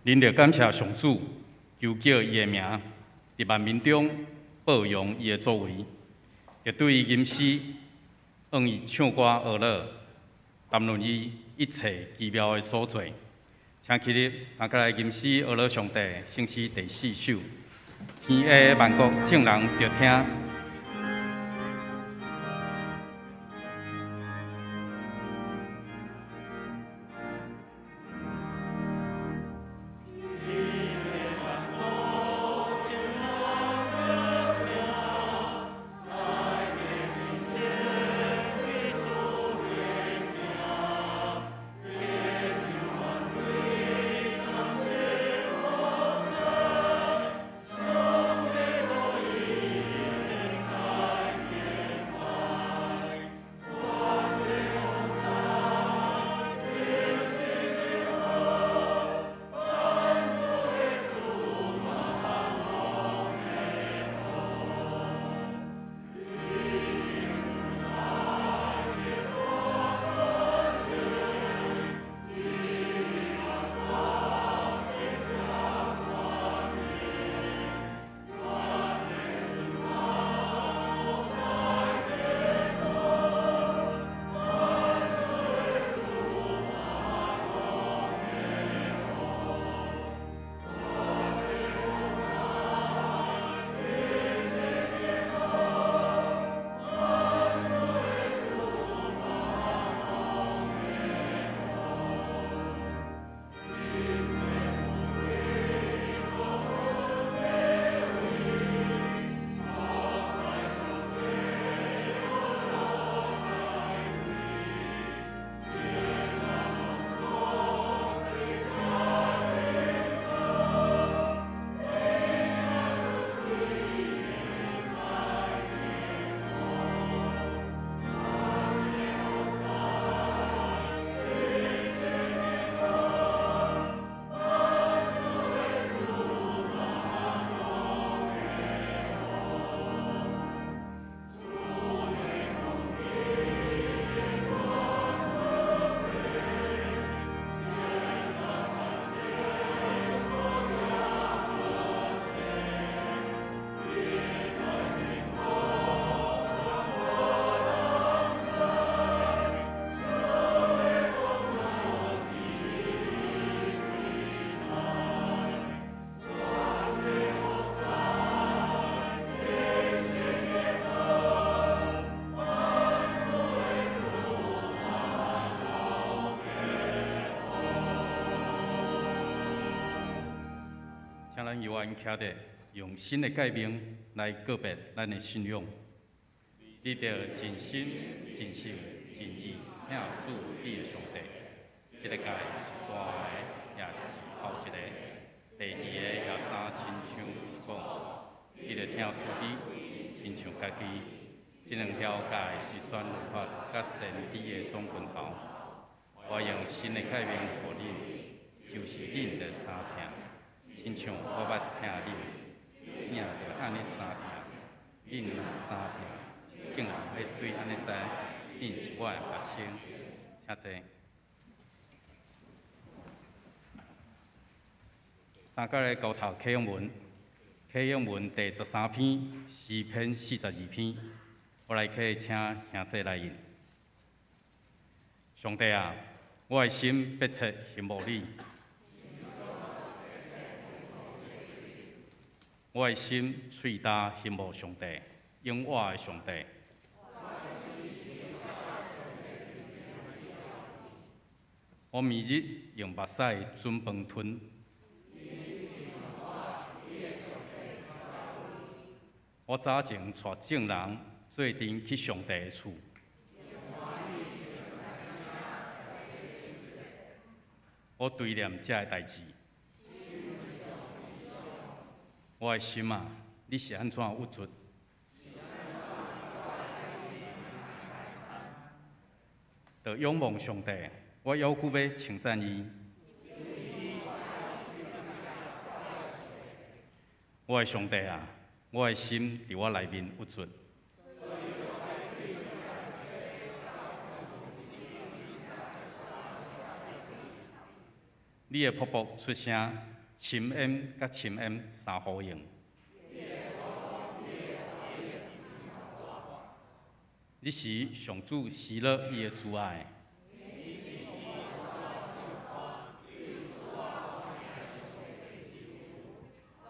恁著感謝上主，求叫伊的名，佇萬民中報揚伊的作為，著對伊吟詩，向伊唱歌學樂，談論伊一切奇妙的所做。請起立，三佮來吟詩學樂上帝，聖詩第四首。天下萬國眾人著聽。請咱猶原徛佇用新的誡命來告別咱的信仰。你著盡心、盡性、盡意疼主你的上帝。這个誡是大的，也是頭一个。第二個也相親像講，你著疼厝己，親像家己。這兩條誡是全律法佮先知的總拳頭。我用新的誡命予恁，就是恁著相疼，親像我捌疼恁，囝著按呢相疼。恁若相疼，眾人欲對按呢知，恁是我的學生。請坐。三佮來交讀啟應文，啟應文第十三篇，詩篇42篇。我來去請兄弟來印。上帝啊，我的心迫切羨慕你，我的心喙焦羨慕上帝，永活的上帝。我暝日用目屎準飯吞。我早前帶眾人做陣去上帝的厝。我追念這个代誌。我的心啊，你是按怎鬱卒？著仰望上帝，我猶閣欲稱讚伊。我的上帝啊，我的心佇我內面鬱卒。你的瀑布出聲，深淵佮深淵相呼應。你是上主喜樂伊的慈愛。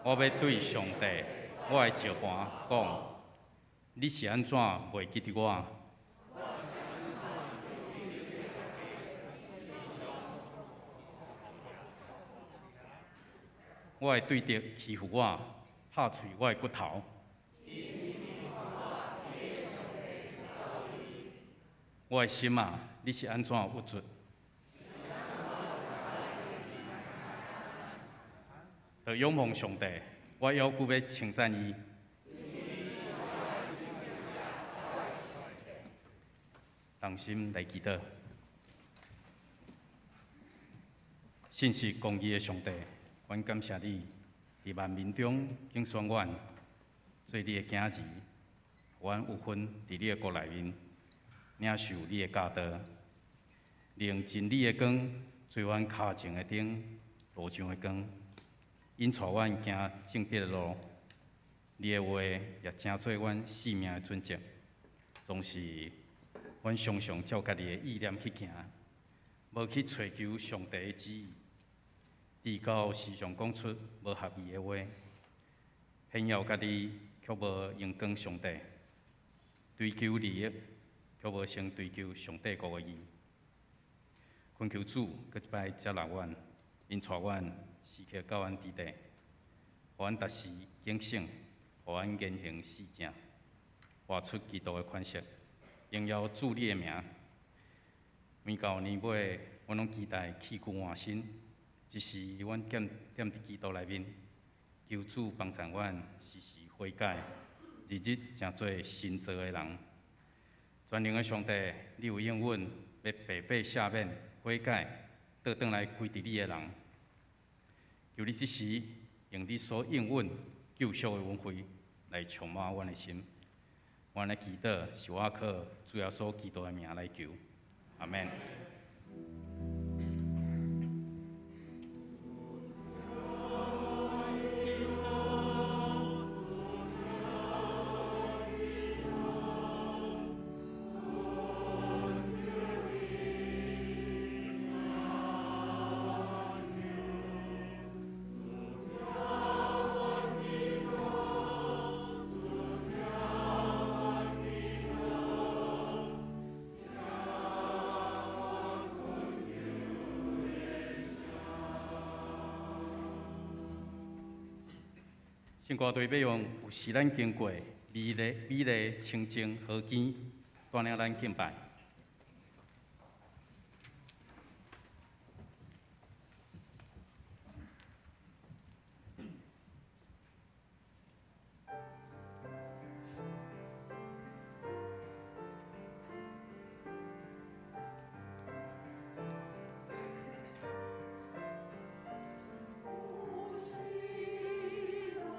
我欲對上帝，我的石磐講，你是按怎袂記得我？我的對敵欺負我，拍碎我的骨頭。我的心啊，你是按怎鬱卒？著仰望上帝，我猶閣欲稱讚伊。同心來祈禱，信實公義的上帝，阮感謝你，佇萬民中揀選阮做你的囝兒，予阮有份佇你的國內面領受你的教導，利用真理的光做阮跤前的燈，路上的光，引帶阮行正直的路。你的話也成做阮性命的準則，總是阮常常照家己的意念去行，無去揣求上帝的旨意，直到時常講出無合意的話，炫耀家己，卻無榮光上帝；追求利益，卻無先追求上帝國的義。懇求主，閣一擺接納阮，引帶阮時刻佮阮佇咧，予阮逐時警醒，予阮言行四正，活出基督的款式，榮耀主你的名。每到年尾，阮攏期待棄舊換新，只是阮踮踮佇基督內面，求主幫助阮時時悔改，日日成做新造的人。全能的上帝，你有應允欲白白赦免、悔改、倒轉來歸佇你的人。求你這時用你所應允救贖的恩惠來充滿阮的心。阮的祈禱是我靠主耶穌基督的名來求，阿們。聖歌隊欲用有時咱經過美麗美麗清靜河間，帶領咱敬拜。有時咱經過。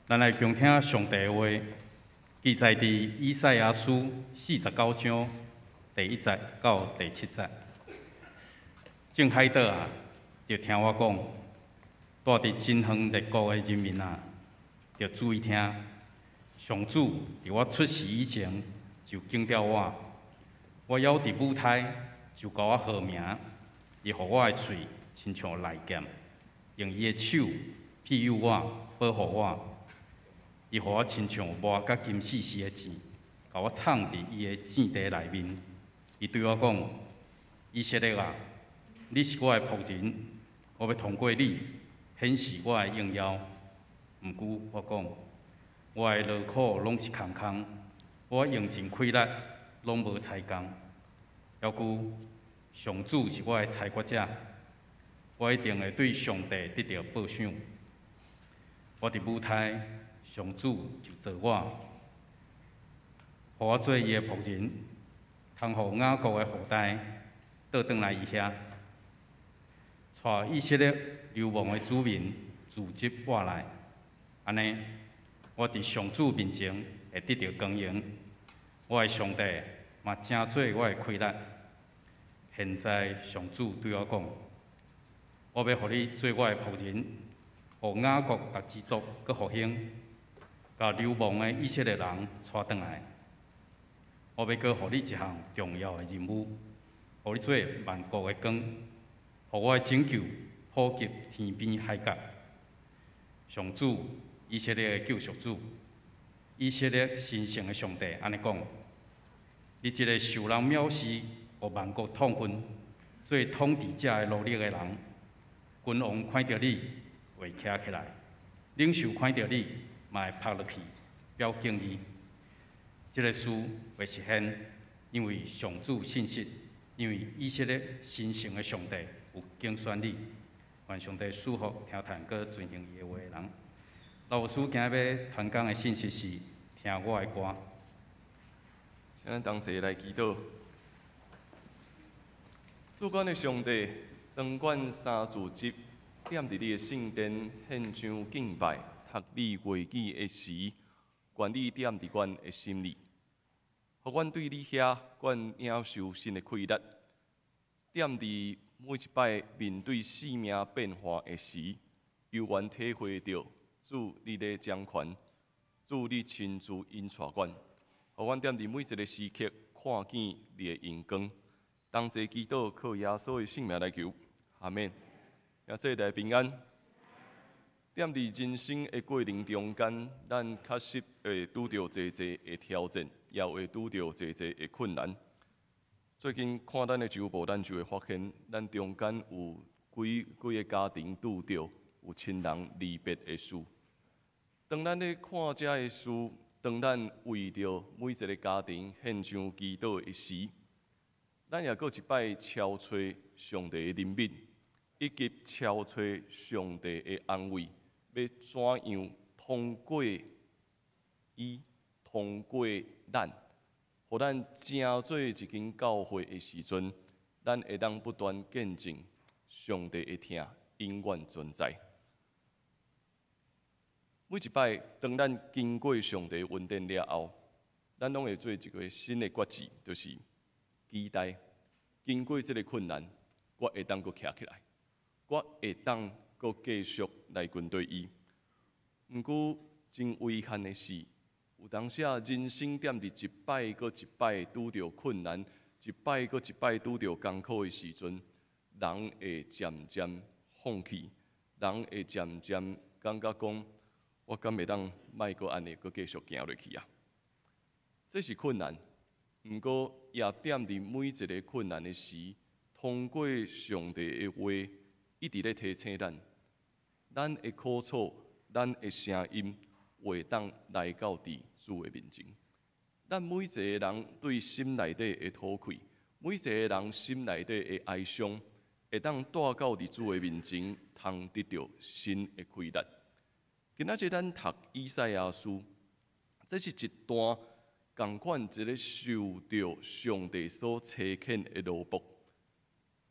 咱來聆聽上帝的話，記載佇以賽亞書49章第1節到第7節。眾海島啊，著聽我講；蹛佇真遠列國的人民啊，著注意聽。上主佇我出世以前就揀著我，我猶佇母胎就共我號名，伊予我的喙親像利劍，用伊的手庇佑我，保護我。伊予我親像磨甲金細細的箭，共我藏佇伊的箭袋內面。伊對我講：以色列啊，你是我的僕人，我欲通過你顯示我的榮耀。毋過我講，我的勞苦攏是空空，我用盡氣力攏無才工。猶閣上主是我的裁決者，我一定會對上帝得著報賞。我佇母胎，上主就造我，予我做伊的僕人，通予雅各的後代倒轉來伊遐，帶以色列流亡的子民聚集活來。按呢，我佇上主面前會得著光榮，我的上帝嘛成做我的氣力。現在上主對我講：我欲予你做我的僕人，予雅各逐支族閣復興，共流亡的以色列人帶轉來。我欲閣予你一項重要的任務，予你做萬國的光，予我的拯救普及天邊海角。上主，以色列的救贖主，以色列神聖的上帝，按呢講：你這个受人藐視、予萬國痛恨、做統治者的奴隸的人，君王看著你會徛起來，領袖看著你嘛會仆落去，表敬意。這个事會實現，因為上主信實，因為以色列神聖的上帝有揀選你。願上帝賜福聽堂閣遵行伊的話的人。老師今日欲傳講的信息是聽我的歌。請咱同齊來祈禱。主阮的上帝，當阮三主日踮佇你的聖殿獻上敬拜、讀你話語的時，願你踮佇阮的心裡，予阮對你遐，阮領受新的氣力。踮佇每一擺面對生命變化的時，猶原體會著主你咧掌權，主你親自引帶阮，予阮踮佇每一个時刻看見你的榮光。同齊祈禱，靠耶穌的聖名來求，阿們。願祭大家平安。踮佇人生的過程中間，咱確實會拄著濟濟的挑戰，也會拄著濟濟的困難。最近看咱的週報，咱就會發現，咱中間有幾幾个家庭拄著有親人離別的事。當咱咧看這个事，當咱為著每一个家庭獻上祈禱的時，咱也閣一擺敲揣上帝的憐憫，以及敲揣上帝的安慰，欲怎樣通過伊，通過咱，予咱成做一間教會的時陣，咱會當不斷見證上帝的疼永遠存在。每一擺，當咱經過上帝恩典了後，咱攏會做一个新的決志，就是期待經過這个困難，我會當閣徛起來，我會當閣繼續來跟隨伊。毋過真遺憾的是，有當時啊，人生踮佇一擺閣一擺拄著困難，一擺閣一擺拄著艱苦的時陣，人會漸漸放棄，人會漸漸感覺講，我敢會當莫閣按呢閣繼續行落去啊？這是困難，毋過也踮佇每一个困難的時，通過上帝的話，一直咧提醒咱，咱的苦楚，咱的聲音，會當來到佇主的面前。咱每一個人對心內底的討氣，每一個人心內底的哀傷，會當帶到佇主的面前，通得著新的氣力。今仔日咱讀以賽亞書，這是一段仝款一个受著上帝所差遣的奴僕，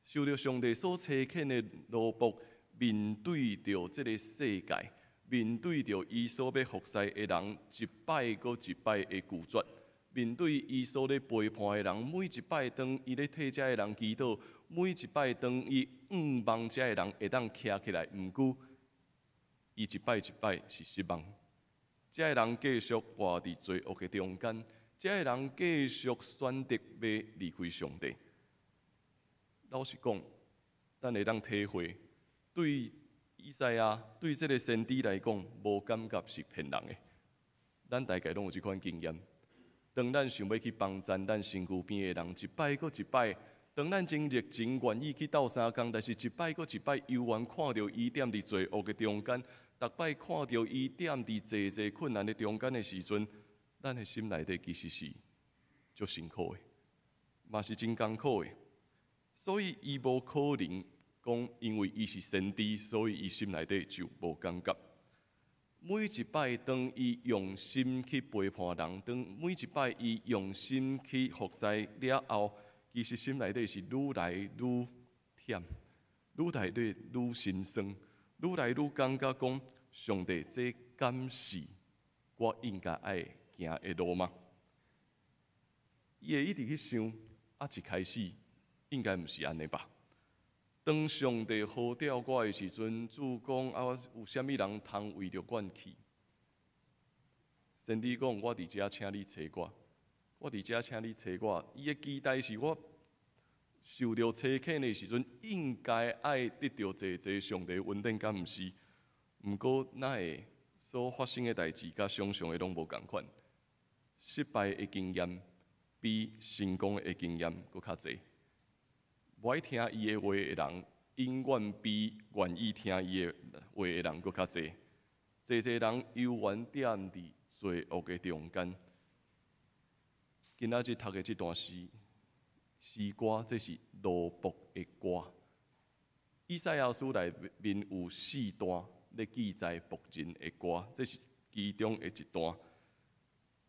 受著上帝所差遣的奴僕，面對著這个世界，面對著伊所欲服侍的人，一擺閣一擺的拒絕；面對伊所咧陪伴的人，每一擺當伊咧替這个人祈禱，每一擺當伊向望這个人會當徛起來，毋過伊一擺一擺是失望。這个人繼續活佇罪惡的中間，這个人繼續選擇欲離開上帝。老實講，咱會當體會，對以賽亞對這个先知來講，無感覺是騙人的。咱大概攏有這款經驗。當咱想欲去幫贊咱身軀邊的人，一擺閣一擺；當咱真熱情願意去鬥相共，但是一擺閣一擺，猶原看著伊踮佇罪惡的中間，逐擺看著伊踮佇濟濟困難的中間的時陣，咱的心內底其實是足辛苦的，嘛是真艱苦的。所以伊無可能講，因為伊是先知，所以伊心內底就無感覺。每一擺當伊用心去陪伴人，當每一擺伊用心去服侍了後，其實心內底是愈來愈忝，愈來愈心酸，愈來愈感覺講，上帝，這敢是我應該愛行的路嗎？伊會一直去想，啊，一開始應該毋是按呢吧？當上帝呼召我的時陣，主講啊，有啥物人通為著阮去？先知講，我佇遮請你差我，我佇遮請你差我。伊的期待是我受著差遣的時陣，應該愛得著濟濟上帝恩典，敢毋是？毋過，哪會所發生的代誌，佮想像的攏無仝款。失敗的經驗比成功的經驗閣較濟。無愛聽伊的話的人，永遠比願意聽伊的話的人閣較濟。濟濟人猶原踮佇罪惡的中間。今仔日讀的這段詩詩歌，這是奴僕的歌。以賽亞書內面有四段咧記載僕人的歌，這是其中的一段。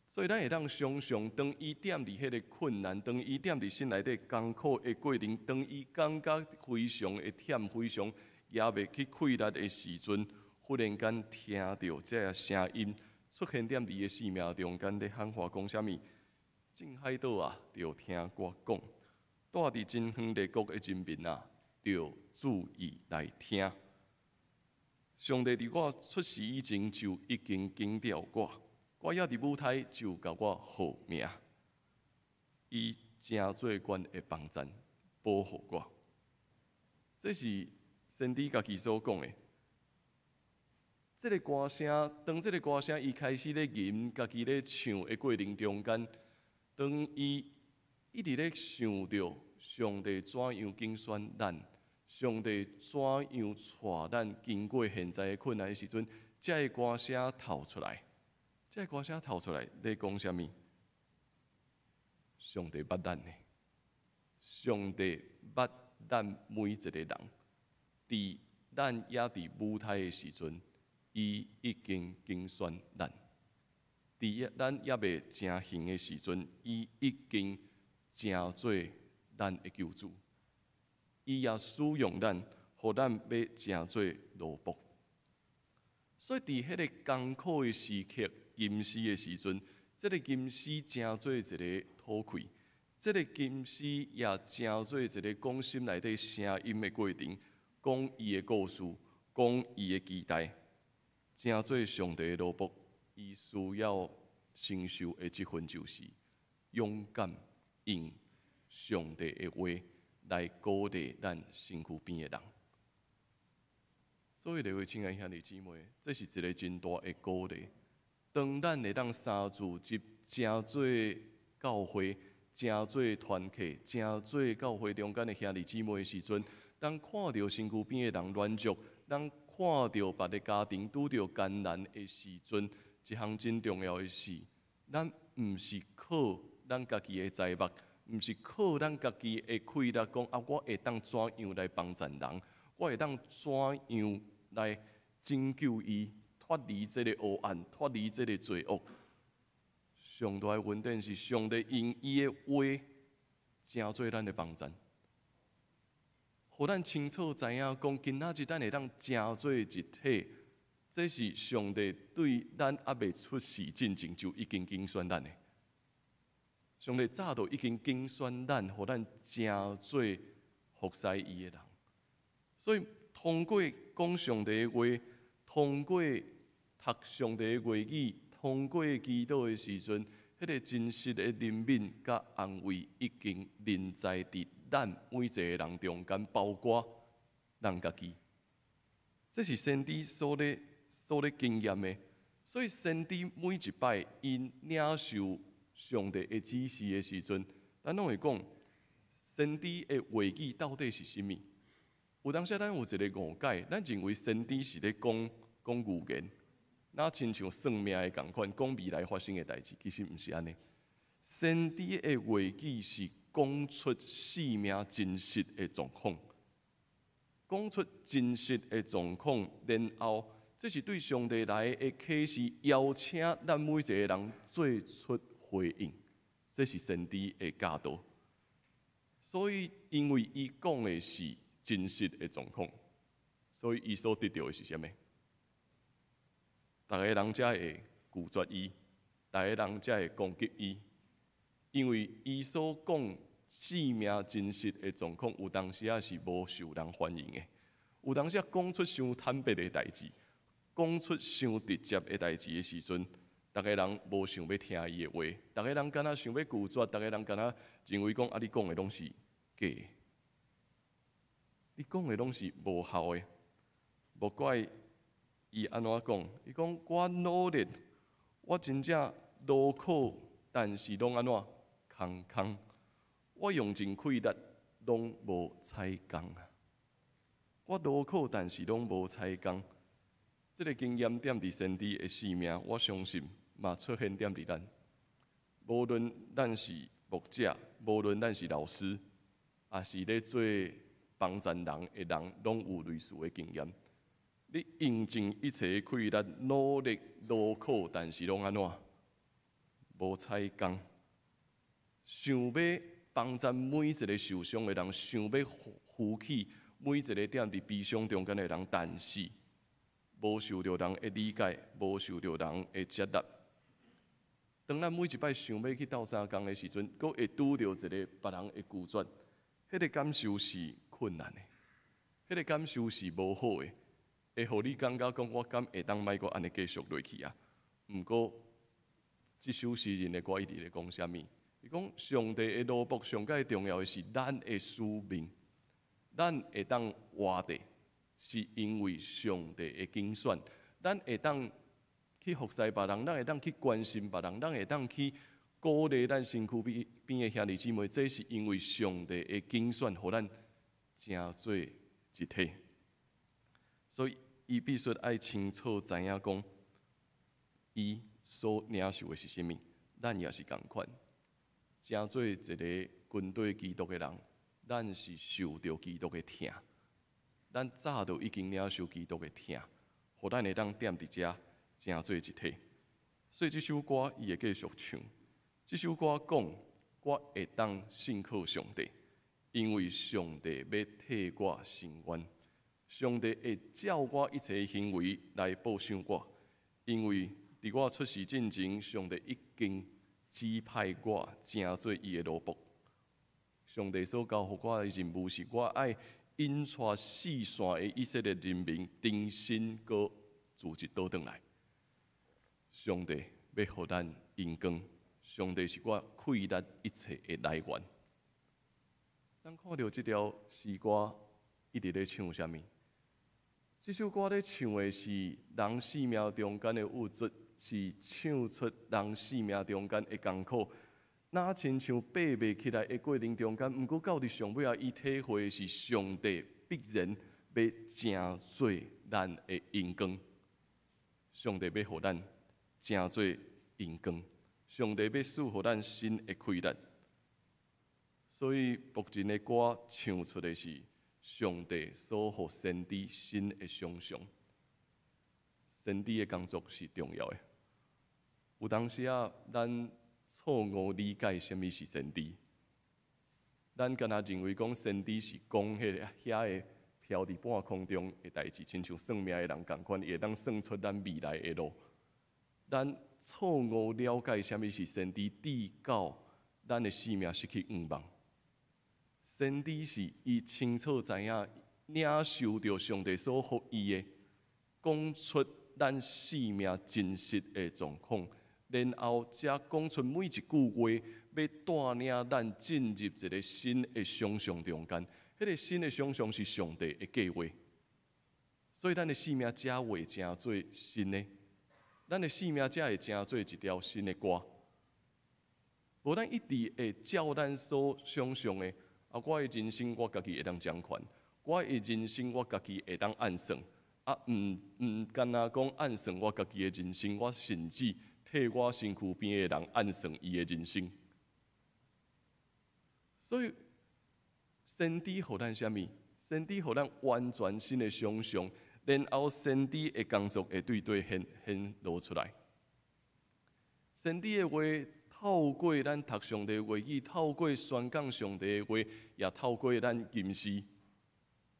所以咱會當想像，當伊踮佇彼个困難，當伊踮佇心內底艱苦的過程，當伊感覺非常的忝、非常攑袂起氣力的時陣，忽然間聽著這个聲音出現踮伊的生命中間，咧喊話講啥物？眾海島啊，著聽我講；蹛佇真遠列國的人民啊，著注意來聽。上帝佇我出世以前就已經揀召我。我猶佇母胎就共我號名，伊成做阮的幫贊，保護我。這是先知家己所講的。這个歌聲，當這个歌聲伊開始咧吟，家己咧唱的過程中間，當伊一直咧想著上帝怎樣揀選咱，上帝怎樣帶咱經過現在的困難的時陣，這个歌聲透出來。這个歌聲透出來，咧講啥物？上帝捌咱的，上帝捌咱每一個人。佇咱猶佇母胎的時陣，伊已經揀選咱；佇咱猶未成形的時陣，伊已經成做咱的救主。伊也使用咱，予咱欲成做奴僕。所以，佇彼个艱苦的時刻，吟詩的時陣，這个吟詩成做一个討氣，這个吟詩也成做一个講心內底聲音的過程，講伊的故事，講伊的期待，成做上帝的奴僕，伊需要承受的這份就是勇敢用上帝的話來鼓勵咱身軀邊的人。所以，各位親愛兄弟姊妹，這是一个真大的鼓勵。當咱會當三自一成做教會、成做團契、成做教會中間的兄弟姊妹的時陣，當看著身軀邊的人軟弱，當看著別个家庭拄著艱難的時陣，一項真重要的是，咱毋是靠咱家己的才目，毋是靠咱家己的氣力，講啊，我會當怎樣來幫贊人，我會當怎樣來拯救伊脫離這個黑暗，脫離這個罪惡。上大的恩典是上帝用伊的話成做咱的幫贊，予咱清楚知影講，今仔日咱會當成做一體，這是上帝對咱猶未出世進前就已經揀選咱的。上帝早就已經揀選咱，予咱成做服侍伊的人。所以通過講上帝的話，通過讀上帝的話語，通過祈禱的時陣，彼個真實的憐憫佮安慰已經臨在佇咱每一個人中間，包括咱家己。這是先知所咧經驗的，所以先知每一擺𪜶領受上帝的指示的時陣，咱攏會講先知的話語到底是啥物？有當時咱有一個誤解，咱認為先知是咧講講預言，若親像算命的仝款，講未來發生的代誌，其實毋是按呢。先知的話語是講出生命真實的狀況，講出真實的狀況，然後這是對上帝來的啟示，邀請咱每一個人做出回應。這是先知的教導。所以，因為伊講的是真實的狀況，所以伊所得著的是啥物？逐个人才會拒絕伊，逐个人才會攻擊伊，因為伊所講生命真實的狀況，有當時仔是無受人歡迎的。有當時仔講出傷坦白的代誌，講出傷直接的代誌的時陣，逐个人無想欲聽伊的話，逐个人敢若想欲拒絕，逐个人敢若認為講啊，你講的攏是假的，你講的攏是無效的。無怪伊按怎講，伊講我努力，我真正勞苦，但是攏按怎空空，我用盡氣力，攏無採工啊！我勞苦，但是攏無採工。這個經驗踮佇先知的生命，我相信嘛出現踮佇咱。無論咱是牧者，無論咱是老師，抑是咧做幫贊人的人，攏有類似的經驗。你用盡一切氣力，努力勞苦，但是攏按怎無採工。想欲幫贊每一個受傷的人，想欲扶起每一個踮佇悲傷中間的人，但是無受著人的理解，無受著人的接納。當咱每一擺想欲去鬥相共的時陣，閣會拄著一個別人的拒絕，彼個感受是困難的，彼個感受是無好的，會予你感覺講我敢會當莫閣按呢繼續落去啊？毋過，這首詩人的歌一直咧講啥物？伊講上帝的奴僕上蓋重要的是咱的使命，咱會當活著，是因為上帝的揀選，咱會當去服侍別人，咱會當去關心別人，咱會當去鼓勵咱身軀邊邊的兄弟姊妹，這是因為上帝的揀選，予咱成做一體。所以，伊必須愛清楚知影講，伊所領受的是啥物，咱也是仝款。成做一個跟隨基督的人，咱是受著基督的疼，咱早就已經領受基督的疼，予咱會當踮佇遮成做一體。所以這首歌伊會繼續唱。這首歌講，我會當信靠上帝，因為上帝欲替我伸冤，上帝會照我一切行為來報賞我，因為佇我出世進前，上帝已經指派我成做伊的奴僕。上帝所交予我的任務是，我愛引帶四散的以色列人民重新閣組織倒轉來。上帝欲予咱榮光，上帝是我氣力一切的來源。咱看著這條詩歌，一直咧唱啥物？這首歌咧唱的是人生命中間的鬱卒，是唱出人生命中間的艱苦。若親像爬袂起來的過程中間，毋過到佇上尾仔，伊體會的是上帝必然欲成做咱的榮光。上帝欲予咱成做榮光，上帝欲賜予咱新的氣力。所以僕人的歌唱出的是上帝所予先知新的想象。先知的工作是重要的。有當時仔，咱錯誤理解啥物是先知。咱敢若認為講先知是講彼個遐个飄佇半空中的代誌，親像算命的人仝款，伊會當算出咱未來的路。咱錯誤了解啥物是先知，直到咱的生命失去向望。先知是伊清楚知影，領受著上帝所予伊的，講出咱生命真實的狀況，然後才講出每一句話，欲帶領咱進入一个新的想象中間。彼个新的想象是上帝的計劃，所以咱的生命才會成做新的，咱的生命才會成做一條新的歌。無咱一直會照咱所想象的，啊，我的人生我家己會當掌權，我的人生我家己會當按算，啊，毋毋干焦講按算我家己的人生，我甚至替我身軀邊的人按算伊的人生。所以，先知予咱啥物？先知予咱完全新的想象，然後先知的工作會對佗顯顯露出來。先知的話透過咱讀上帝話語，透過宣講上帝的話，也透過咱吟詩，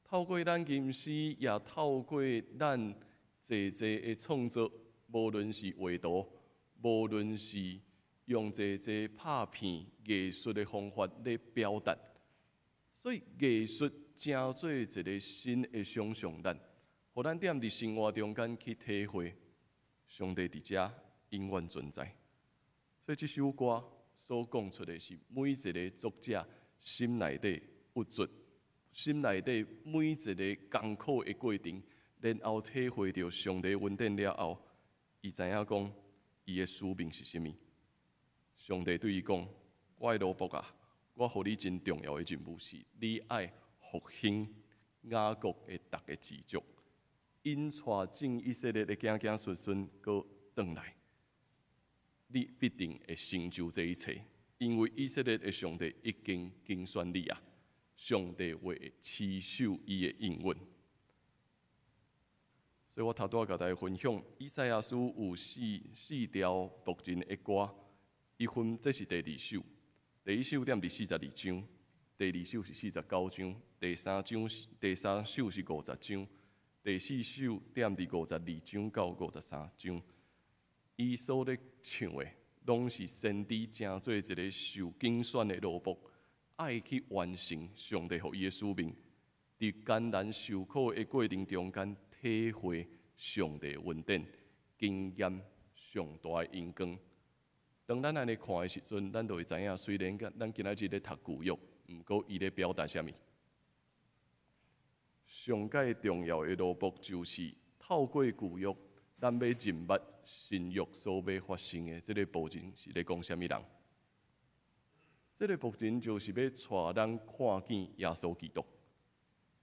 透過咱吟詩，也透過咱濟濟的創作，無論是畫圖，無論是用濟濟拍片藝術的方法咧表達。所以藝術成做一个新的想象力，予咱踮佇生活中間去體會上帝佇遮永遠存在。所以這首歌所講出的是每一个作者心內底鬱卒，心內底每一个艱苦的過程，然後體會著上帝恩典了後，伊知影講伊的使命是啥物。上帝對伊講：我的奴僕啊，我予你真重要的任務是，你愛復興雅各的逐个支族，引帶眾以色列的子子孫孫閣轉來。你必定會成就這一切，因為以色列的上帝已經揀選你啊！上帝會持守伊的應允。所以我頭拄仔共大家分享，以賽亞書有四四條僕人的歌，伊分這是第二首。第一首踮佇42章，第二首是49章，第三章第三首是50章，第四首踮佇52章到53章。伊所咧唱的，攏是先知成做一个受揀選的奴僕，愛去完成上帝予伊的使命，佇艱難受苦的過程中間，體會上帝恩典，經驗上大的榮光。當咱按呢看的時陣，咱就會知影，雖然咱今仔日咧讀舊約，毋過伊咧表達啥物？上蓋重要的奴僕就是透過舊約，咱欲認捌新約所欲發生的這个僕人是咧講啥物人？這个僕人就是欲帶咱看見耶穌基督。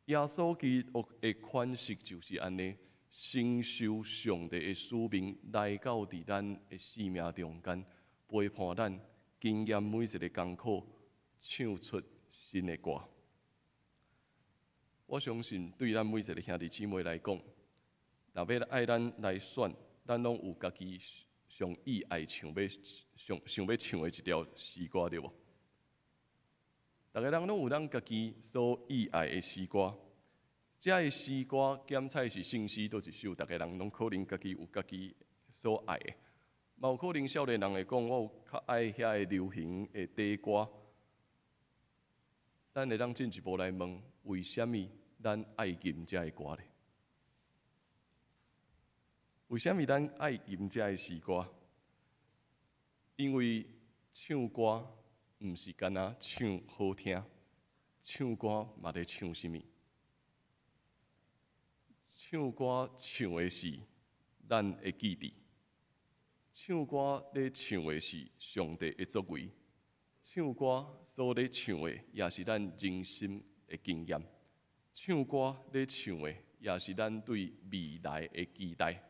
耶穌基督的款式就是按呢，承受上帝的使命來到佇咱的生命中間，陪伴咱經驗每一个艱苦，唱出新的歌。我相信對咱每一个兄弟姊妹來講，若欲愛咱來選，咱攏有家己上意愛唱、欲上想欲唱的一條詩歌，對無？逐个人攏有咱家己所意愛的詩歌，這个詩歌檢採是聖詩，佗一首，逐个人攏可能家己有家己所愛的。嘛有可能少年人會講，我有較愛遐个流行的短歌。咱會當進一步來問，為啥物咱愛吟這个歌咧？為啥物咱愛吟這个詩歌？因為唱歌毋是干焦唱好聽，唱歌嘛咧唱啥物？唱歌唱的是咱的記憶，唱歌咧唱的是上帝的作為，唱歌所咧唱的也是咱人生的經驗，唱歌咧唱的也是咱對未來的期待。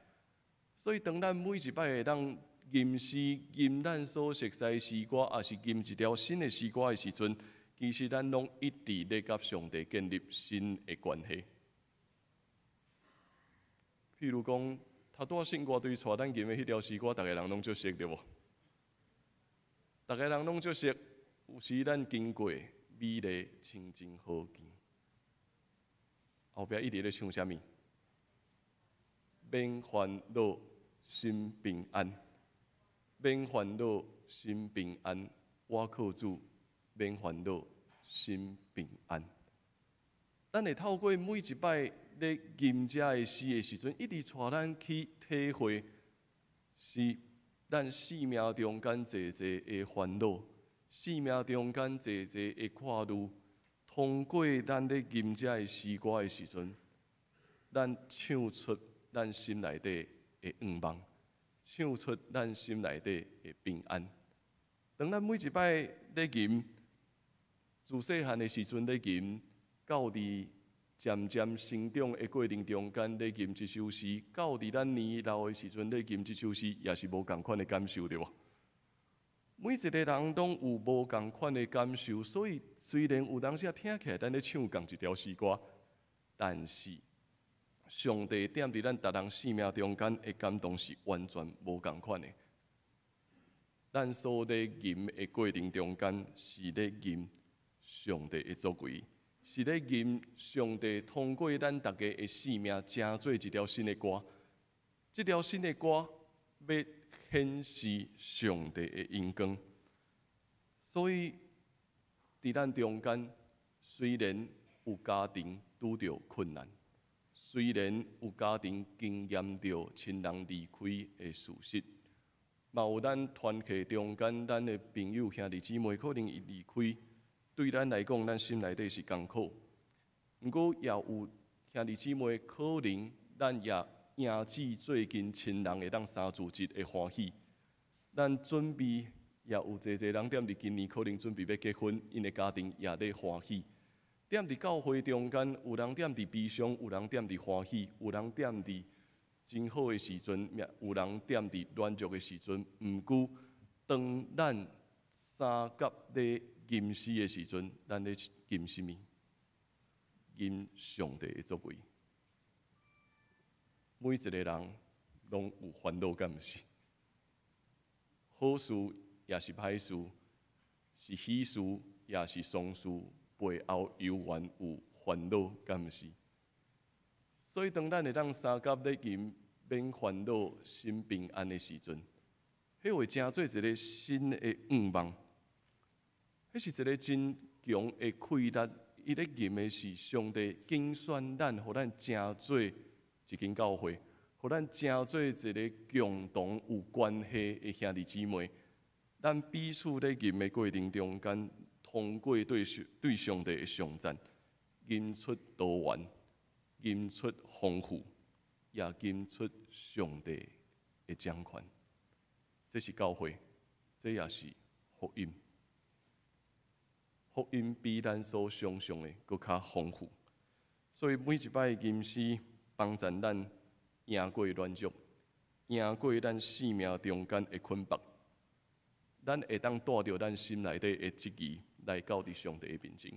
所以，當咱每一擺會當吟詩、吟咱所熟悉的詩歌，抑是吟一條新的詩歌的時陣，其實咱攏一直咧佮上帝建立新的關係。譬如講，頭拄仔聖歌隊帶咱吟的彼條詩歌，逐个人攏足熟對無？逐个人攏足熟，有時咱經過美麗清靜河間。後壁一直咧唱啥物？免煩惱，心平安。免煩惱，心平安。我靠主，免煩惱，心平安。咱會透過每一擺咧吟這个詩的時陣，一直帶咱去體會，是咱生命中間濟濟的煩惱，生命中間濟濟的掛慮，通過咱咧吟這个詩歌的時陣，咱唱出咱心內底的願望，唱出咱心內底的平安。當咱每一擺咧吟，自細漢的時陣咧吟，到佇漸漸成長的過程中間咧吟這首詩，到佇咱年老的時陣咧吟這首詩，也是無仝款的感受，對無？每一個人攏有無仝款的感受，所以雖然有當時聽起來咱咧唱仝一條詩歌，但是上帝踮佇咱逐人生命中間的感動是完全無仝款的。咱所咧吟的過程中間，是咧吟上帝的作為，是咧吟上帝通過咱逐家的生命，成做一條新的歌。這條新的歌欲顯示上帝的榮光。所以，佇咱中間，雖然有家庭拄著困難，雖然有家庭經驗著親人離開的事實，嘛有咱團契中間，咱的朋友兄弟姊妹可能伊離開，對咱來講，咱心內底是艱苦。毋過也有兄弟姊妹可能，咱也迎接最近親人會當三自節的歡喜。咱準備也有濟濟人踮佇今年可能準備欲結婚，𪜶的家庭也咧歡喜。踮佇教會中間，有人踮佇悲傷，有人踮佇歡喜，有人踮佇真好的時陣，有人踮佇軟弱的時陣。毋過，當咱三佮咧吟詩的時陣，咱咧吟啥物？吟上帝的作為。每一個人攏有煩惱，敢毋是？好事抑是歹事，是喜事抑是喪事，背後猶原有煩惱，敢毋是？所以，當咱會當相佮咧吟免煩惱、心平安的時陣，彼會成做一個新的願望。彼是一個真強的氣力，伊咧吟的是上帝揀選咱，予咱成做一間教會，予咱成做一個共同有關係的兄弟姊妹。咱彼此咧吟的過程中間，通過對上帝的頌讚，吟出多元，吟出豐富，也吟出上帝的掌權。這是教會，這也是福音。福音比咱所想象的閣較豐富，所以每一擺吟詩幫助咱贏過軟弱，贏過咱生命中間的捆縛，咱會當帶著咱心內底的質疑來到佇上帝的面前，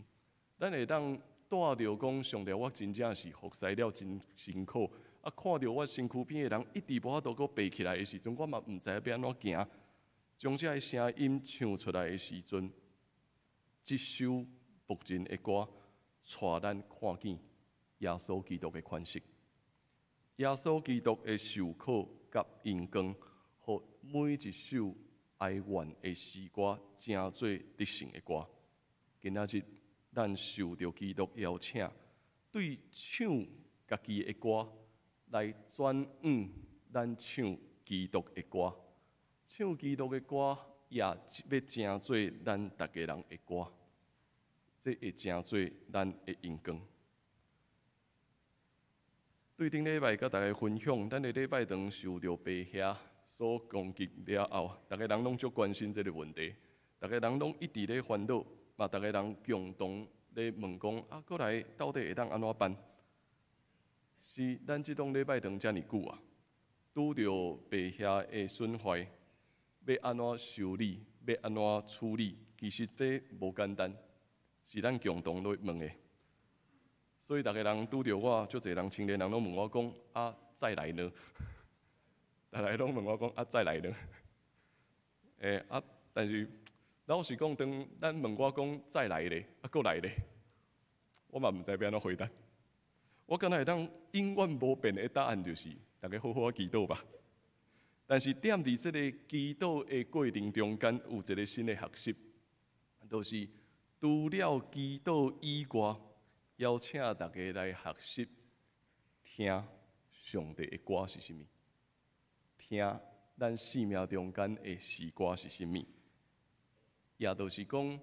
咱會當帶著講上帝，我真正是服侍了真辛苦，啊，看著我身軀邊的人一直無法度閣爬起來的時陣，我嘛毋知影欲按怎行，將這个聲音唱出來的時陣，這首牧人的歌，帶咱看見耶穌基督的款式，耶穌基督的受苦佮榮光，予每一首哀怨的詩歌成做得勝的歌。今仔日咱受著基督邀請，對唱家己的歌來轉往咱唱基督的歌，唱基督的歌也欲成做咱逐家人的歌，這會成做咱的榮光。對頂禮拜佮大家分享，咱的禮拜堂受著白蟻所攻擊了後，逐家人攏足關心這个問題，逐家人攏一直咧煩惱，嘛逐家人共同咧問講：啊，閣來到底會當按怎辦？是咱這棟禮拜堂遮爾久啊，拄著白蟻的損壞，欲按怎修理？欲按怎處理？其實這無簡單，是咱共同咧問的。所以逐家人拄著我，足濟人青年人攏問我講：啊，再來呢？逐家攏問我講：啊，再來呢？啊，但是老實講，當咱問我講再來咧，啊，閣來咧，我嘛毋知欲按怎回答。我敢若會當永遠無變的答案就是，逐家好好仔祈禱吧。但是踮佇這个祈禱的過程中間，有一个新的學習，就是除了祈禱以外，邀請大家來學習聽上帝的歌是啥物，聽咱生命中間的詩歌是啥物。也就是講，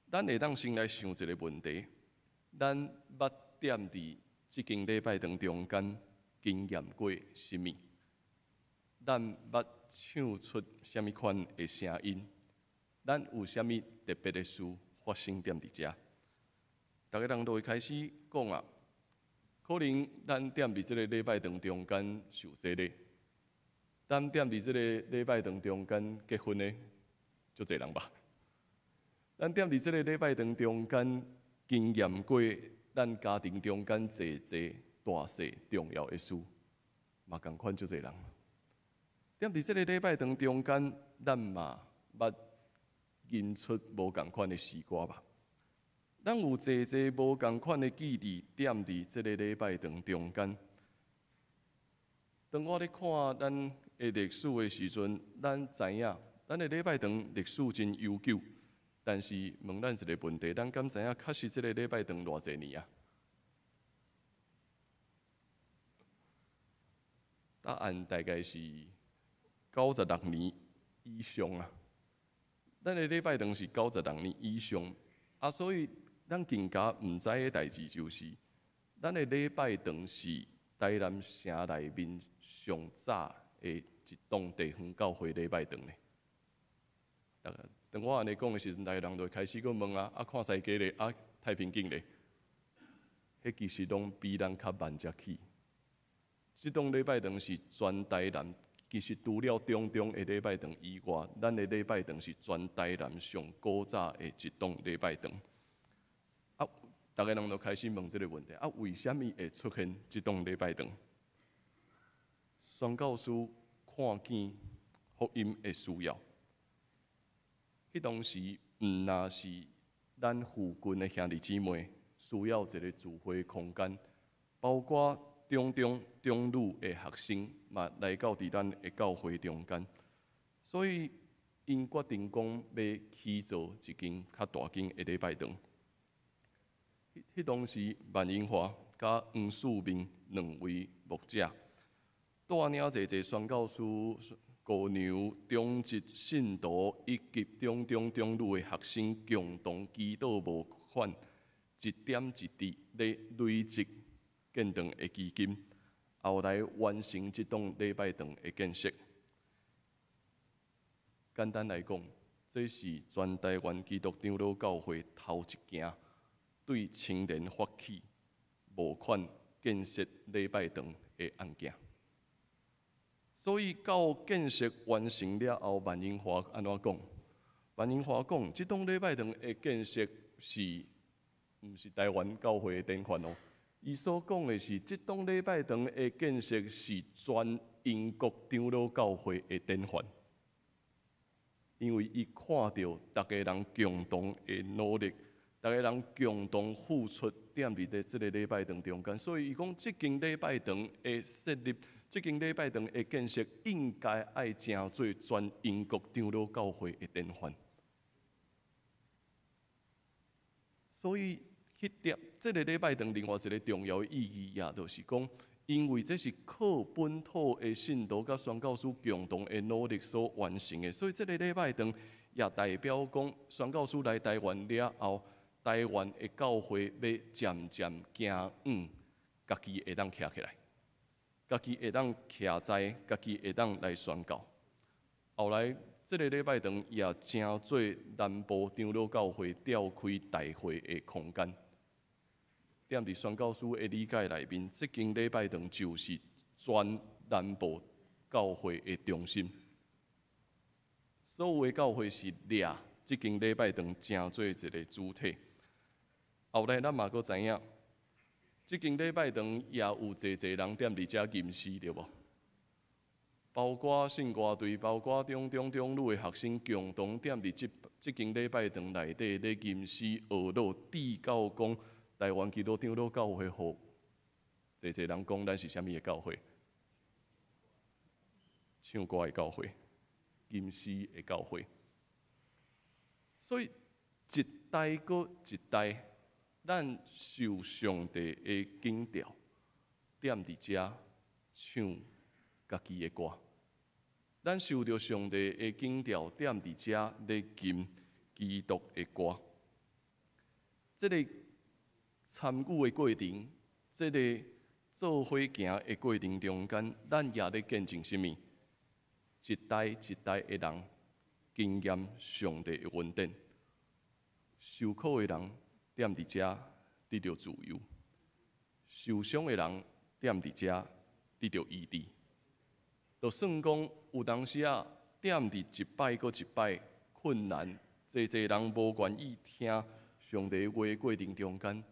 咱會當先來想一个問題：咱捌踮佇這間禮拜堂中間經驗過啥物？咱捌唱出啥物款的聲音？咱有啥物特別的事發生踮佇遮？逐家人都會開始講啊，可能咱踮佇這个禮拜堂中間受洗禮，咱踮佇這个禮拜堂中間結婚的，足濟人吧。咱踮佇這个禮拜堂中間經驗過咱家庭中間濟濟大細重要的事，嘛仝款足濟人。踮佇這个禮拜堂中間，咱嘛捌吟出無仝款的詩歌吧。咱有濟濟無仝款的記憶，踮佇這个禮拜堂中間。當我咧看咱的歷史的時陣，咱知影，咱的禮拜堂歷史真悠久。但是問咱一个問題，咱敢知影確實這个禮拜堂偌濟年啊？答案大概是96年以上啊。咱的禮拜堂是96年以上，啊，所以咱更加毋知的代誌就是，咱的禮拜堂是台南城內面上早的一棟地方教會禮拜堂咧。當我按呢講的時陣，逐家人就會開始閣問啊，啊看西街咧，啊太平景咧，彼其實攏比咱較慢才起。這棟禮拜堂是全台南，其實除了中中的禮拜堂以外，咱的禮拜堂是全台南上古早的一棟禮拜堂。啊，逐家人就開始問這个問題：啊，為啥物會出現這棟禮拜堂？宣教師看見福音的需要。彼當時，毋若是咱附近的兄弟姊妹需要一个聚會空間，包括中中中女的學生嘛來到佇咱的教會中間，所以𪜶決定講欲起造一間較大間的禮拜堂。彼當時，萬英華佮黃世明兩位牧者帶領濟濟宣教師、姑娘、中職信徒以及中中中女的學生，共同祈禱募款，一點一滴咧累積建堂的基金，後來完成這棟禮拜堂的建設。簡單來講，這是全台灣基督長老教會頭一件對青年發起募款建設禮拜堂的案件。所以到建設完成了後，萬英華按怎講？萬英華講，這棟禮拜堂的建設是毋是台灣教會的典範哦？伊所講的是，這棟禮拜堂的建設是全英國長老教會的典範，因為伊看著逐家人共同的努力，逐家人共同付出，踮佇咧這个禮拜堂中間，所以伊講，這間禮拜堂的設立，這間禮拜堂的建設，應該愛成做全英國長老教會的典範。所以，彼點這个禮拜堂另外一个重要的意義，也就是講，因為這是靠本土的信徒佮宣教師共同的努力所完成的，所以這个禮拜堂也代表講，宣教師來台灣了後，台灣的教會欲漸漸行向，家己會當徛起來，家己會當徛在，家己會當來宣教。後來，這个禮拜堂也成做南部長老教會召開大會的空間。踮佇宣教師的理解內面，這間禮拜堂就是全南部教會的中心。所有的教會是掠這間禮拜堂成做一个主體。後來咱嘛閣知影，這間禮拜堂也有濟濟人踮佇遮吟詩，對無？包括聖歌隊，包括中中中女的學生，共同踮佇這這間禮拜堂內底咧吟詩學樂，直到講台灣基督長老教會予濟濟人講咱是啥物的教會？唱歌的教會，吟詩的教會。所以一代閣一代，咱受上帝的警調，踮佇遮唱家己的歌。咱受著上帝的警調，踮佇遮咧吟基督的歌。這個參與的過程，這個做伙行的過程中間，咱也咧見證啥物？一代一代的人經驗上帝的恩典，受苦的人踮佇遮得著自由，受傷的人踮佇遮得著醫治。就算講有當時仔踮佇一擺閣一擺困難，濟濟人無願意聽上帝話的過程中間，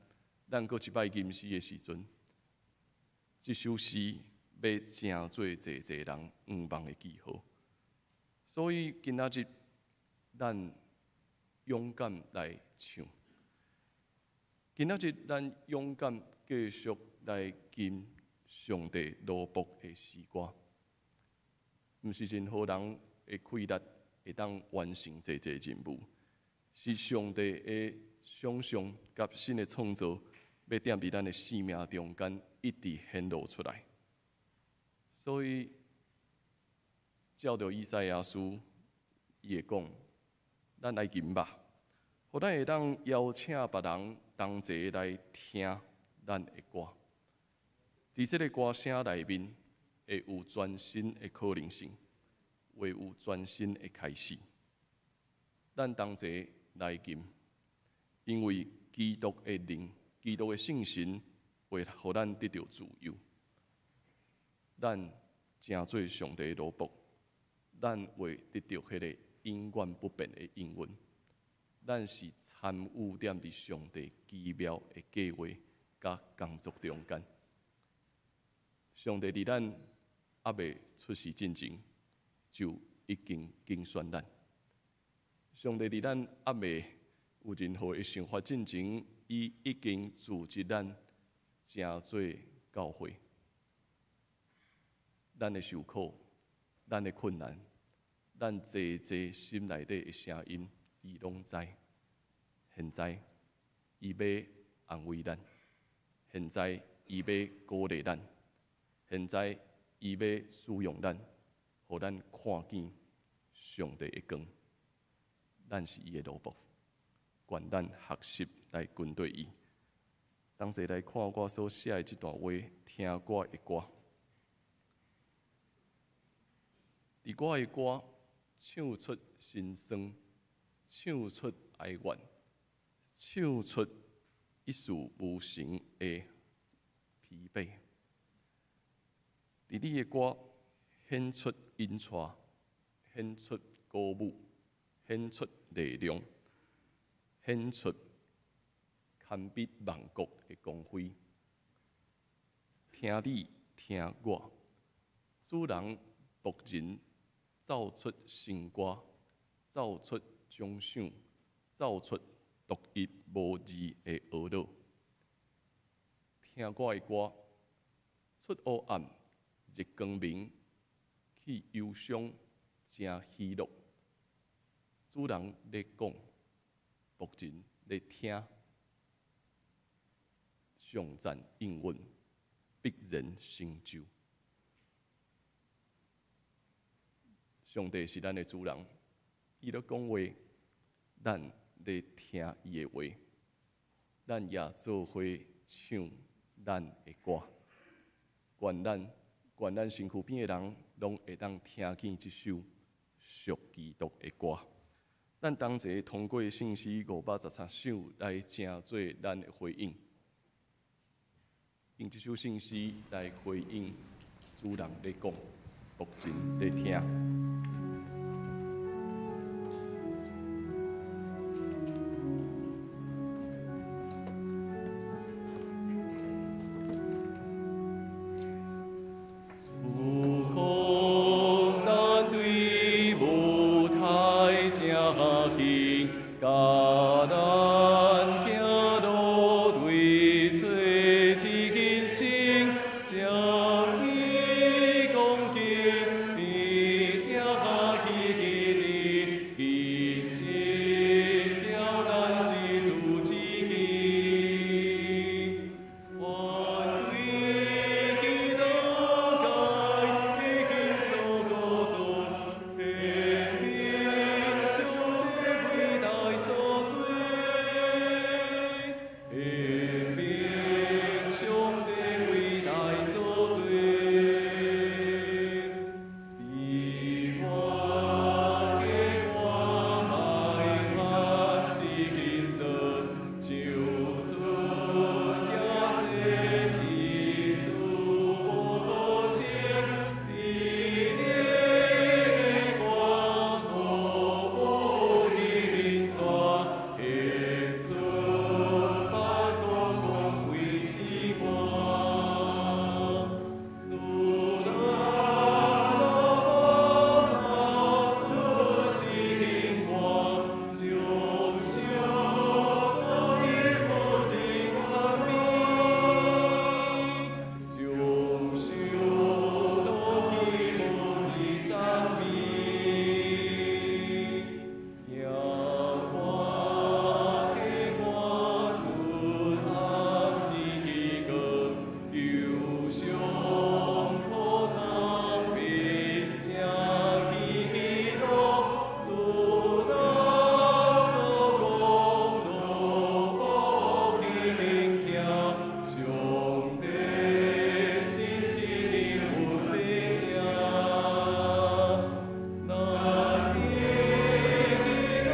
咱閣一擺吟詩的時陣，這首詩欲成做濟濟人向望的記號。所以今仔日咱勇敢來唱，今仔日咱勇敢繼續來吟上帝奴僕的詩歌。毋是任何人的氣力會當完成這個任務，是上帝的想象佮新的創造，欲踮佇咱的生命中間一直顯露出來。所以，照著以賽亞書，伊會講：咱來吟吧，予咱會當邀請別人同齊來聽咱的歌。佇這個歌聲內面，會有全新的可能性，會有全新的開始。咱同齊來吟，因為基督的靈、基督的聖神會予咱得著自由。咱成做上帝的奴僕，咱會得著彼个永遠不變的應允。咱是參與踮佇上帝奇妙的計劃佮工作中間。上帝佇咱猶未出世進前，就已經揀選咱。上帝佇咱猶未有任何的想法進前，伊已經組織咱成做教會。咱的受苦，咱的困難，咱濟濟心內底的聲音，伊攏知。現在，伊欲安慰咱；現在，伊欲鼓勵咱；現在，伊欲使用咱，予咱看見上帝的光。咱是伊的奴僕，願咱學習來跟綴伊。同齊來看我所寫的這段話，聽我的歌。佇我的歌唱出心酸，唱出哀怨，唱出一事無成的疲憊。佇你的歌顯出音帶，顯出鼓舞，顯出力量，顯出堪比萬國的光輝。聽你聽我，主人僕人奏出新歌，奏出獎賞，奏出獨一無二的懊惱。聽我的歌，出黑暗，入光明，去憂傷，成喜樂。主人咧講，僕人咧聽，頌讚應允，必然成就。上帝是咱的主人，伊咧講話，咱咧聽伊的話，咱也做伙唱咱的歌。願咱身軀邊的人，攏會當聽見這首屬基督的歌。咱同齊通過聖詩513首來成做咱的回應，用這首聖詩來回應主人咧講，僕人咧聽。甲咱行路對做一件事。心，將伊恭敬，伫遐彼日，見證了咱是主之義。反對基督界已經所告做，顯明上帝偉大所做，顯明上帝偉大所做。伫我的我愛讀是輕鬆，唱出耶穌基督無可勝，伊的光無引帶，顯出百國光輝是光。主咱早出是光，眾小都以無盡讚美，眾小都以無盡讚美。耶和華的我出暗之光，憂傷苦痛並且喜樂，主咱所講路無堅強，上帝信實穩要正。咱的基督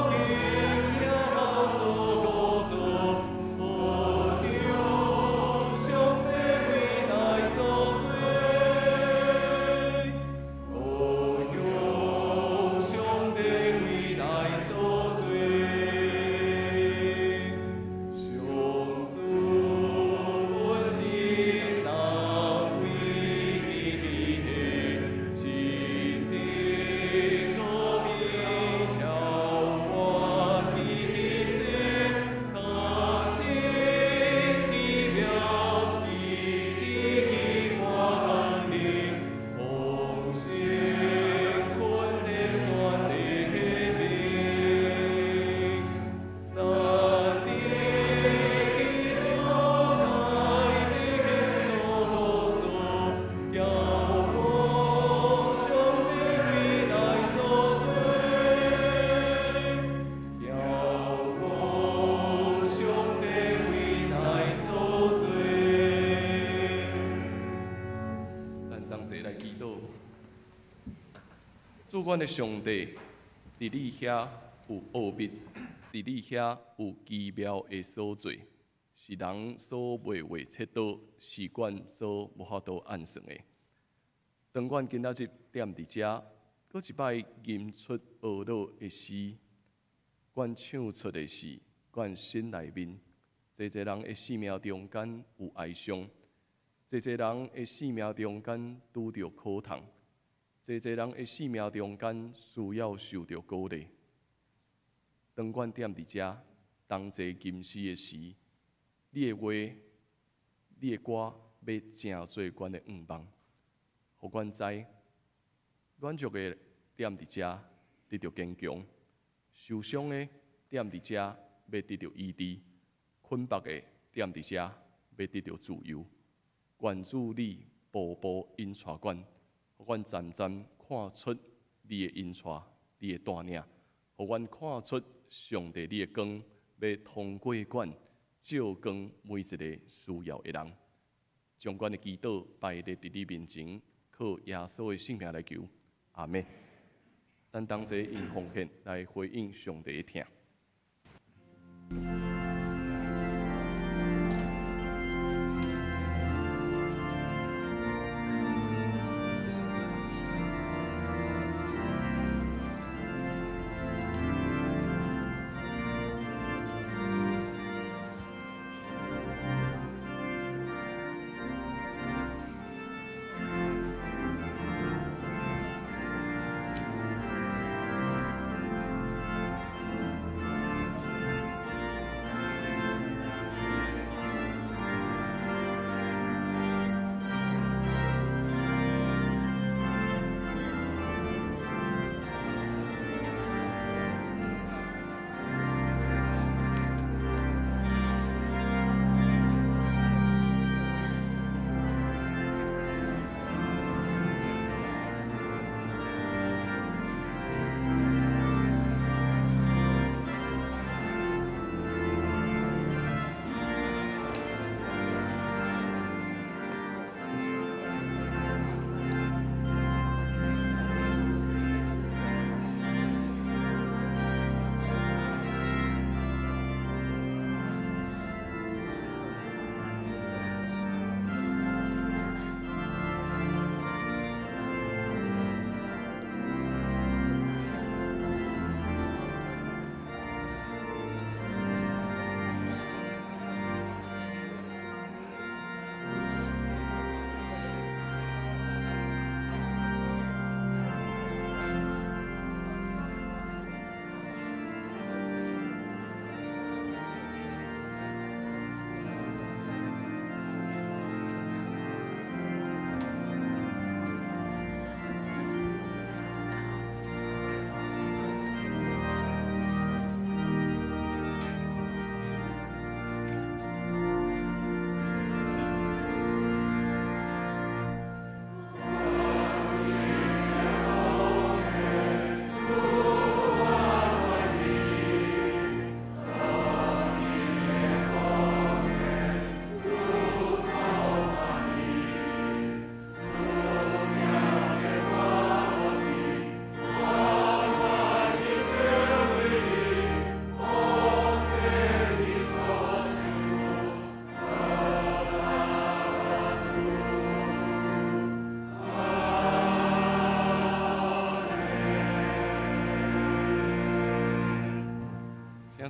經了所告做，何求上帝偉大所做？何求上帝偉大所做？上主阮是三位一體，真的高美超越一切，他心奇妙奇的權能，豐盛恩典全的顯明。咱的基督愛已經所告做，仰望上帝偉大所做，仰望上帝偉大所做。咱同齊來祈禱。主阮的上帝，佇你遐有奧秘，佇你遐有奇妙的所做，是人所袂預測到，時間所無法度按算的。當阮今仔日踮佇遮，閣一擺吟出呵咾的詩，阮唱出的是阮心內面，濟濟人的生命中間有哀傷，濟濟人的生命中間拄著苦痛，濟濟人的生命中間需要受著鼓勵。當阮踮佇遮同齊吟詩的時，你的話、你的歌欲成做阮的願望，予阮知，軟弱的踮佇遮得著堅強，受傷的踮佇遮欲得著醫治，捆縛的踮佇遮欲得著自由。願主你步步引帶阮，予阮漸漸看出你的引帶，你的帶領，予阮看出上帝你的光欲通過阮，照光每一个需要的人。將阮的祈禱擺佇你面前，靠耶穌的聖名來求，阿們。咱同齊用奉獻來回應上帝的疼。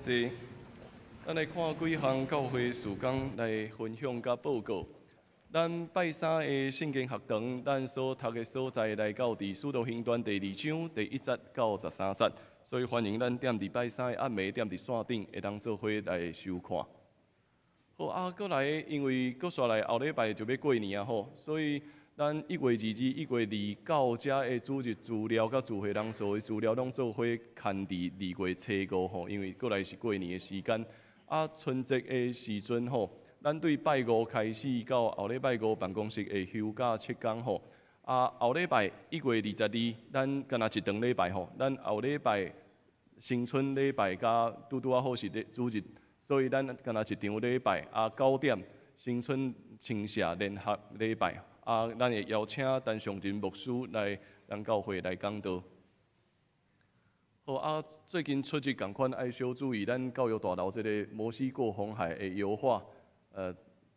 坐。咱來看幾項教會事工來分享佮報告。咱拜三的聖經學堂，咱所讀的所在來到佇《使徒行傳》第二章第一節到十三節，所以歡迎咱踮佇拜三的暗暝踮佇線頂會當做伙來收看。好啊，閣來，因為閣紲來後禮拜就欲過年啊吼，所以咱一月二二、一月二九遮的主日資料佮聚會人數的資料攏做伙牽佇二月初五吼，因為閣來是過年的時間。啊，春節的時陣吼，咱對拜五開始到後禮拜五辦公室會休假七工吼。啊，後禮拜一月二十二，咱干焦一長禮拜吼，咱後禮拜新春禮拜佮拄拄仔好是咧主日，所以咱干焦一長禮拜啊九點新春清社聯合禮拜啊，咱會邀請陳尚仁牧師來咱教會來講道。好啊，最近出入仝款愛小注意，咱教育大樓這个摩西過紅海的油畫，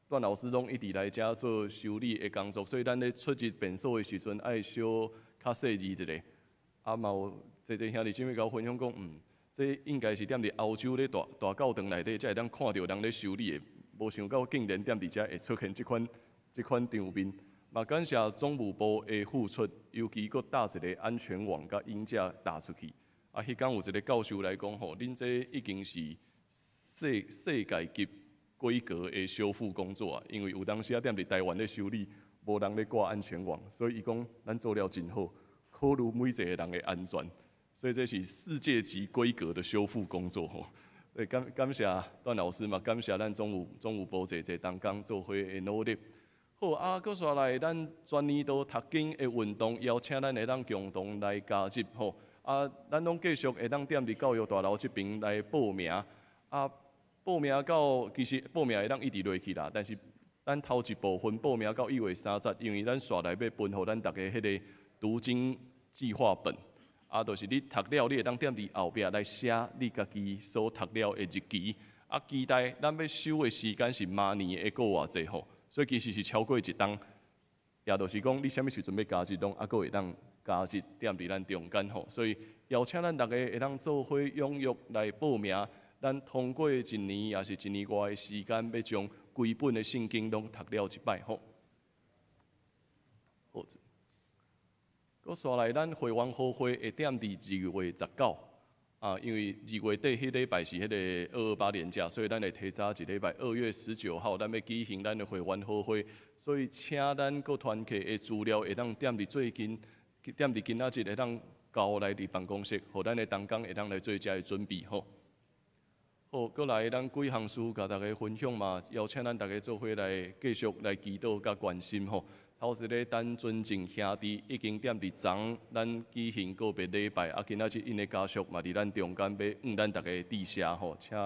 段老師攏一直來遮做修理的工作，所以咱咧出入便所的時陣愛小較細膩一下。啊，嘛有濟濟兄弟姊妹共我分享講，這應該是踮佇歐洲咧大大教堂內底才會當看著人咧修理的，無想到竟然踮佇遮會出現這款場面。嘛，感謝總務部的付出，尤其閣搭一个安全網佮鷹架搭出去。啊，彼工有一个教授來講吼，恁這已經是世界級規格的修復工作啊，因為有當時啊，踮佇台灣咧修理，無人咧掛安全網，所以伊講咱做了真好，考慮每一个人的安全，所以這是世界級規格的修復工作吼。感謝段老師嘛，感謝咱總務部濟濟同工做伙的努力。好啊，閣紲來咱全年度讀經的運動，邀請咱會當共同來加入吼。啊，咱攏繼續會當踮佇教育大樓這爿來報名。啊，報名到其實報名會當一直落去啦，但是咱頭一部分報名到一月三十，因為咱紲來欲分予咱逐家彼个讀經計劃本。啊，就是你讀了，你會當踮佇後壁來寫你家己所讀了的日期。啊，期待咱欲收的時間是明年的過偌濟吼，所以其實是超過一冬。也就是講，你啥物時陣欲加入，攏猶閣會當加入踮佇咱中間吼。所以邀請咱逐家會當做伙踴躍來報名。咱通過一年，抑是一年外的時間，欲將規本的聖經攏讀了一擺吼。好，閣紲來，咱會員好會會踮佇二月十九，啊，因為二月底彼禮拜是彼个二二八連假，所以咱會提早一禮拜，2月19號，咱欲舉行咱的會員好會，所以請咱各團契的資料會當踮佇最近，踮佇今仔日會當交來佇辦公室，予咱的同工會當來做遮的準備吼。好，閣來咱幾項事共大家分享嘛，邀請咱逐家做伙來繼續來祈禱佮關心吼。頭一个陳尊正兄弟已經踮佇昨咱舉行告別禮拜，啊，今仔日𪜶的家屬嘛佇咱中間欲向咱逐家致謝吼，請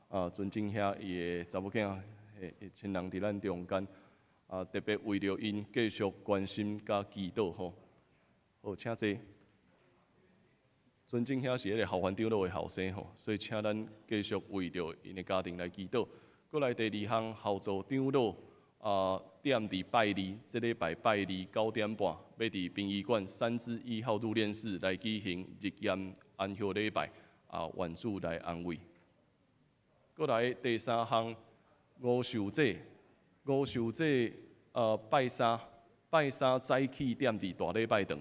啊尊正兄伊的查某囝的親人佇咱中間，啊，特別為著𪜶繼續關心佮祈禱吼。好，請坐。尊正兄是彼个校園長老的後生吼，所以請咱繼續為著𪜶的家庭來祈禱。閣來第二項，後座長老啊，踮佇拜二，這禮拜拜二九點半，欲佇殯儀館3之1號入殮室來舉行日間安息禮拜，啊，願主來安慰。閣來第三項，吳秀姐，吳秀姐，拜三早起踮佇大禮拜堂。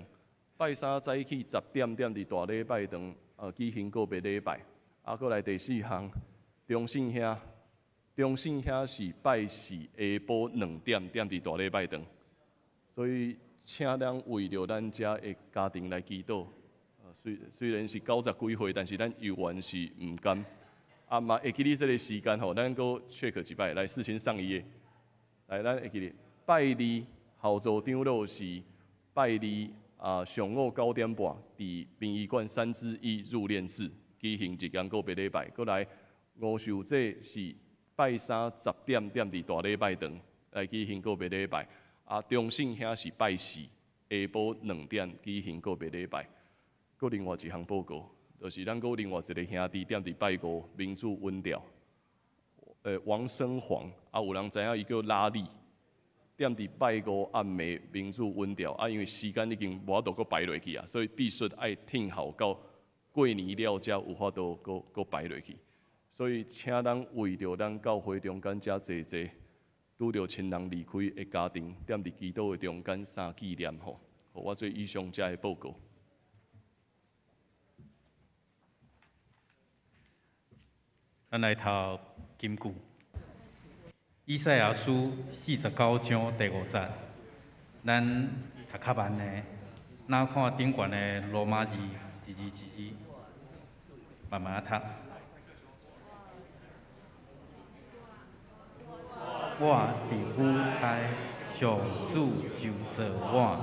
拜三早起10點踮佇大禮拜堂，舉行告別禮拜。啊，閣來第四項，中信兄，中信兄是拜四下晡2點踮佇大禮拜堂，所以請咱為著咱遮的家庭來祈禱。雖然是九十幾歲，但是咱猶原是毋甘。啊嘛會記得這个時間吼，咱閣 check 一擺，來事情上一頁，來咱會記得拜二後座長老是拜二。啊，上午九點半，佇殯儀館三之一入殮室舉行日間告別禮拜。閣來吳秀姐是拜三十點踮佇大禮拜堂來舉行告別禮拜。啊，中信兄是拜四下晡2點舉行告別禮拜。閣另外一項報告，就是咱閣另外一个兄弟踮佇拜五民主穩掉，王生煌，啊，有人知影伊叫拉力。踮佇拜五暗暝民主穩掉，啊，因為時間已經無法度閣排落去啊，所以必須愛聽候到過年了才有法度閣排落去。所以，請咱為著咱教會中間遮濟濟拄著親人離開的家庭，踮佇祈禱的中間三紀念吼。我做以上遮的報告。咱來讀金句，以賽亞書49章第5節，咱讀較慢的，若看頂懸的羅馬字，一字一字，慢慢讀。我佇母胎，上主就造我，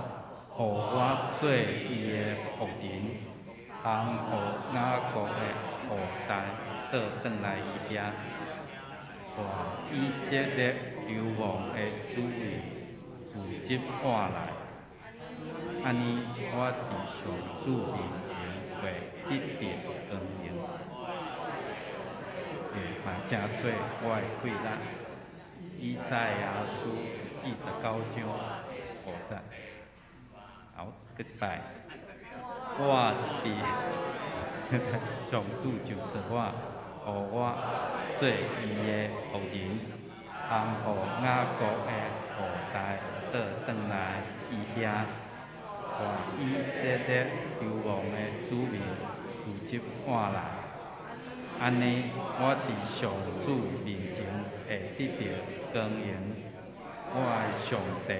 予我做伊的僕人，通予雅各的後代倒轉來伊遐，帶以色列流亡的子民聚集回來。按呢，我佇上主面前會得著光榮，會嘛成做我的氣力。以賽亞書49章5節。好，閣一擺。我佇上主就造我，予我做伊的僕人，通予雅各的後代倒轉來伊遐，帶以色列流亡的子民聚集回來。按呢，我佇上主面前會得著光榮，我的上帝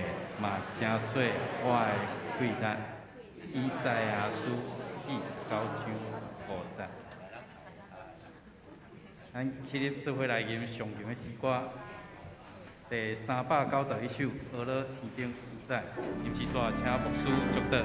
嘛成做我的氣力。以賽亞書49章5節。咱起立做伙來吟上吟的詩歌，第391首《呵咾天頂主宰》。林志煞，請牧師祝禱。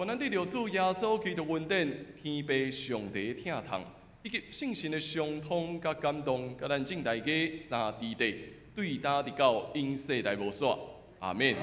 咱得著主耶穌基督恩典，天父上帝疼痛，以及聖神的相通佮感動，佮咱眾大家三弟弟，對今直到永世代無煞。阿們。